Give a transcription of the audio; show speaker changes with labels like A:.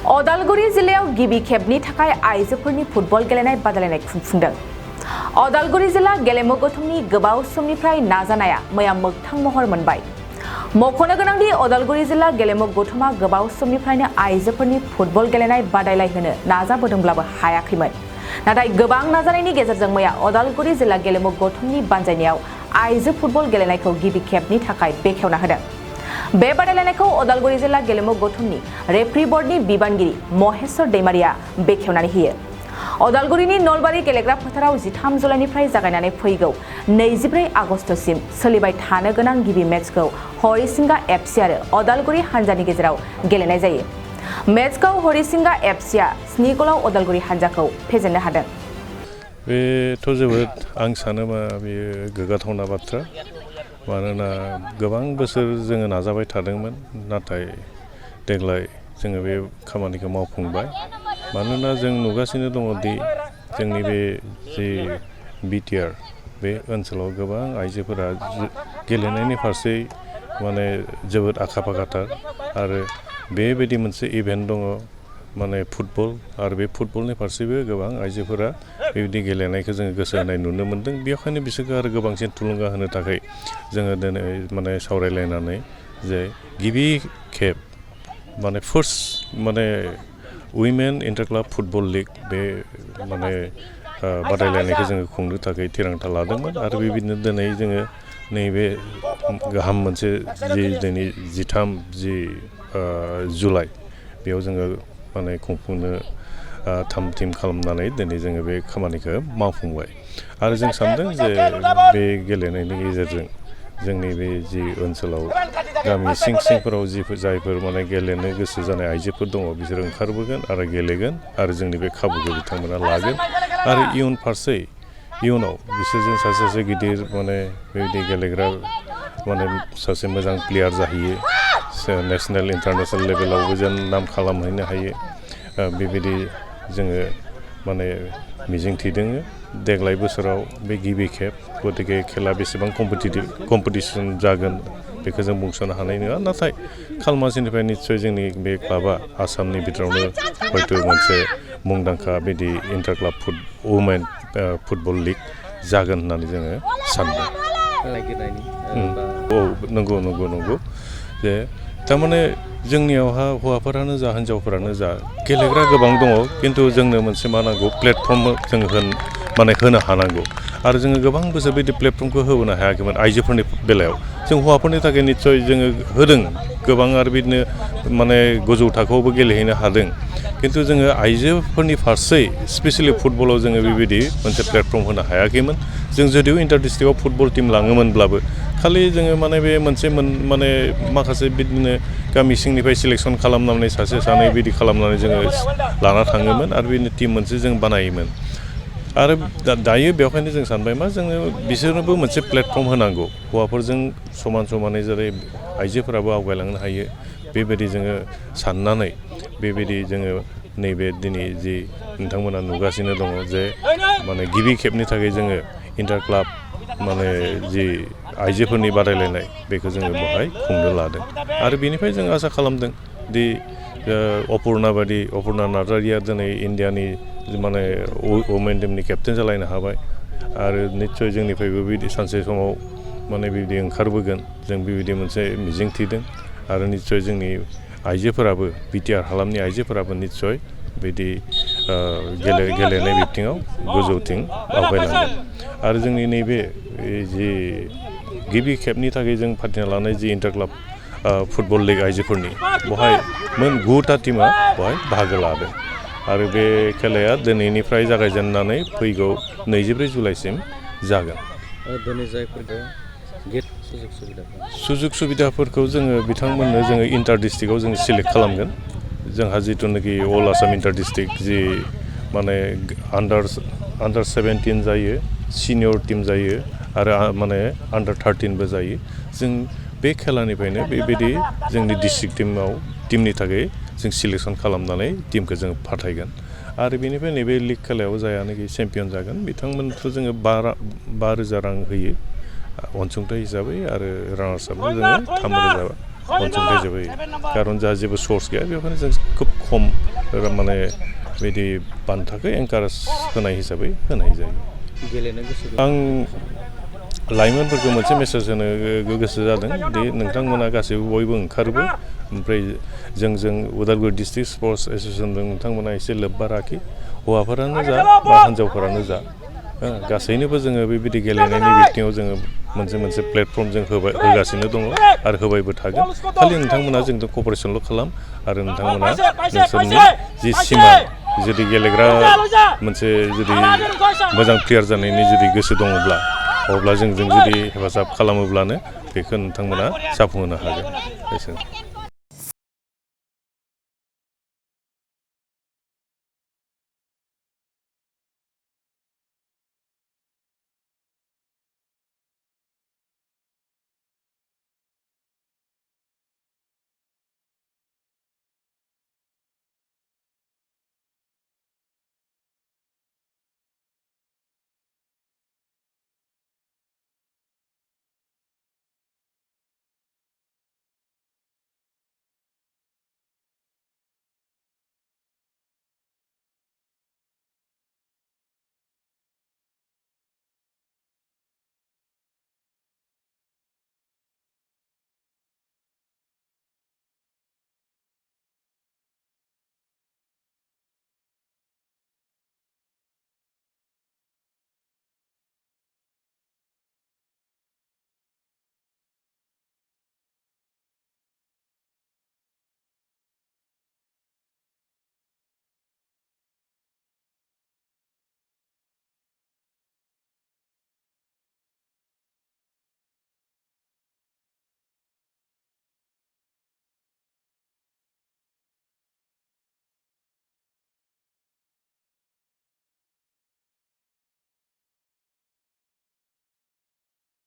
A: अदालगुरि जिल्लायाव गिबि खेबनि थाखाय आइजोफोरनि फुटबल गेलेनाय बादायलायनाय खुंफुंदों। अदालगुरि जिल्ला गेलेमु गौथुमनि गोबाव समनिफ्राय नाजानाया मैया मोगथां महर मोनबाय। मख'नो गोनांदि अदालगुरि जिल्ला गेलेमु गौथुमा गोबाव समनिफ्रायनो आइजोफोरनि फुटबल गेलेनाय बादायलायहोनो नाजाबोदोंब्लाबो हायाखैमोन। नाथाय गोबां नाजानायनि गेजेरजों मैया अदालगुरि जिल्ला गेलेमु गौथुमनि बानजायनायाव आइजो फुटबल गेलेनायखौ गिबि खेबनि थाखाय बेखेवना होदों। बे बादायलायनायखौ अदालगुरि जिल्ला गेलेमु गौथुमनि रेफ्रि बर्डनि बिबानगिरि महेश्वर दैमारिया बेखेवनानै होयो। अदालगुरिनि नलबारि गेलेग्रा फोथाराव 13 जुलाइनिफ्राय जागायनानै फैगौ 24 आगस्तसिम सोलिबाय थानो गोनां गिबि मेचखौ हरिसिंगा एफसि आरो अदालगुरि हानजानि गेजेराव गेलेनाय जायो। मेचखौ हरिसिंगा एफसिआ 7 गलाव अदालगुरि हानजाखौ फेजेननो हादों।
B: बेथ' जोबोद आं सानोबा बेयो गोग्गाथावना बाथ्रा। मानोना गोबां बोसोर जोङो नाजाबाय थादोंमोन, नाथाय देग्लाय जोङो बे खामानिखौ मावफुंबाय। मानोना जों नुगासिनो दङ दि जोंनि बे जि बिटिआर बे ओनसोलाव गोबां आइजोफोरा गेलेनायनि फारसे माने जोबोद आखा-फाखाथार आरो बेबायदि मोनसे इभेन्ट दङ माने फुटबल, आरो बे फुटबलनि फारसेबो गोबां आइजोफोरा बेबायदि गेलेनायखौ जोङो गोसो होनाय नुनो मोन्दों। बेखायनो बिसोरखौ आरो गोबांसिन थुलुंगा होनो थाखाय जोङो दिनै माने सावरायलायनानै जे गिबि खेब माने फार्स्ट माने women inter club football league बे माने बादायलायनायखौ जोङो खुंनो थाखाय थिरांथा लादोंमोन। आरो बेबायदिनो दिनै जोङो नैबे गाहाम मोनसे जि दिनै 13 जुलाइ बेयाव जोङो माने खुंफुंनो थाम-थिम खालामनानै दिनै जोङो बे खामानिखौ मावफुंबाय। आरो जों सानदों जे बे गेलेनायनि गेजेरजों जोंनि बे जि ओनसोलाव गामि सिं-सिंफोराव जायफोर माने गेलेनो गोसो जानाय आइजोफोर दङ बिसोर ओंखारबोगोन आरो गेलेगोन आरो जोंनि बे खाबुखौ बिथांमोना लागोन। आरो इयुनाव बिसोरजों सासे गिदिर माने बेबायदि गेलेग्रा माने सासे मोजां प्लेयार जाहैयो, नेसनेल इन्टारनेसनेल लेभेलावबो जेन नाम खालामहैनो हायो, बेबायदि जोङो माने मिजिं थिदों। देग्लाय बोसोराव बे गिबि खेब, गतिके खेला बेसेबां कम्पिटिसन जागोन बेखौ जों बुंस'नो हानाय नङा। नाथाय खालमासिनिफ्राय निस्सय जोंनि बे क्लाबा आसामनि बिथोरावनो हयथ' मोनसे मुंदांखा बिदि inter club women football league जागोन होननानै जोङो सानदों। नंगौ जे थारमाने जोंनियावहा हौवाफोरानो जा हिन्जावफोरानो जा गेलेग्रा गोबां दङ, खिन्थु जोंनो मोनसे मा नांगौ, प्लेटफर्म जों होनो हानांगौ। आरो जोङो गोबां बोसोर बिदि प्लेटफर्मखौ होबोनो हायाखैमोन आइजोफोरनि बेलायाव। जों हौवाफोरनि थाखाय निस्सय जोङो होदों गोबां, आरो बिदिनो माने गोजौ थाखोआवबो गेलेहैनो हादों। खिन्थु जोङो आइजोफोरनि फारसे स्पेसियेलि फुटबलाव जोङो बेबायदि मोनसे प्लेटफर्म होनो हायाखैमोन। जों जुदिও इन्टार डिस्ट्रिक्टआव फुटबल टिम लाङोमोनब्लाबो खालि जोङो माने बे मोनसे माने माखासे बिदिनो गामि सिंनिफ्राय सिलेक्सन खालामनानै सासे सानै बिदि खालामनानै जोङो लाना थाङोमोन आरो बिदिनो टिम मोनसे जों बानायोमोन। आरो दायो बेवहायनो जों सानबाय मा जोङो बिसोरनोबो मोनसे प्लेटफर्म होनांगौ, हौवाफोरजों समानै जेरै आइजोफोराबो आवगायलांनो हायो बेबायदि जोङो साननानै बेबायदि जोङो नैबे दिनै जि नोंथांमोना नुगासिनो दङ जे माने गिबि खेबनि थाखाय जोङो इन्टार क्लाब माने जि आइजोफोरनि बादायलायनाय बेखौ जोङो बेवहाय खुंनो लादों। आरो बेनिफ्राय जों आसा खालामदों दि अपुर्णा नार्जारिया दिनै इण्डियानि माने वुमेन टिमनि केप्टेन जालायनो हाबाय। आरो निस्सय जोंनिफ्रायबो बिदि सानसे समाव माने बिदि ओंखारबोगोन, जों बेबायदि मोनसे मिजिं थिदों। आरो निस्सय जोंनि आइजोफोराबो बिटिआर हालामनि आइजोफोराबो निस्सय बिदि गेलेनाय बिथिङाव गोजौथिं आवगायलांगोन। आरो जोंनि नैबे जि गिबि खेबनि थाखाय जों फाथिना लानाय जि इन्टार क्लाब फुटबल लिग आइजोफोरनि, बेवहाय मोन 9टा टिमा बेवहाय बाहागो लादों। आरो बे खेलाया दिनैनिफ्राय जागायजेननानै फैगौ 24 जुलाइसिम जागोन। सुजुग सुबिदाफोरखौ जोङो बिथांमोननो जोङो इन्टार डिस्ट्रिक्टआव जों सिलेक्ट खालामगोन। जोंहा जिथुनाखि अल आसाम इन्टार डिस्ट्रिक्ट जि माने आन्डार 17 जायो, सिनियर टिम जायो आरो माने आन्डार 13बो जायो। जों बे खेलानिफ्रायनो बेबायदि जोंनि डिस्ट्रिक्ट टिमनि थाखाय जों सिलेक्सन खालामनानै टिमखौ जों फाथायगोन। आरो बेनिफ्राय नैबे लिग खेलायाव जायानोखि चेम्पियन जागोन बिथांमोनखौ जोङो 5,000 रां होयो अनसुंथाइ हिसाबै, आरो रानार्स आपनो जोङो 3,000 अनसुंथाइ जोबो खारन जोंहा जेबो सर्स गैया बेखायनो जों खोब खम माने बिदि बान्थाखौ एनकारेज होनाय हिसाबै होनाय जायो
C: गेलेनो गोसो
B: आं लाइमोनफोरखौ मोनसे मेसेज होनो गोसो जादों दि नोंथांमोना गासैबो बयबो ओंखारोबो ओमफ्राय जों उदालगुरि डिस्ट्रिक्ट स्पर्ट्स एस'सियेसनजों नोंथांमोना एसे लोब्बा राखि हौवाफोरानो जा बा हिन्जावफोरानो जा गासैनोबो जोङो बेबायदि गेलेनायनि बिथिङाव जोङो मोनसे प्लेटफर्म जों होगासिनो दङ आरो होबायबो थागोन खालि नोंथांमोना जोंजों कपारेसनल' खालाम आरो नोंथांमोना नोंसोरनि जि सिमा जुदि गेलेग्रा मोनसे जुदि मोजां प्लेयार जानायनि जुदि गोसो दङब्ला अब्ला जोंजों जुदि हेफाजाब खालामोब्लानो बेखौ नोंथांमोना जाफुंहोनो हागोन।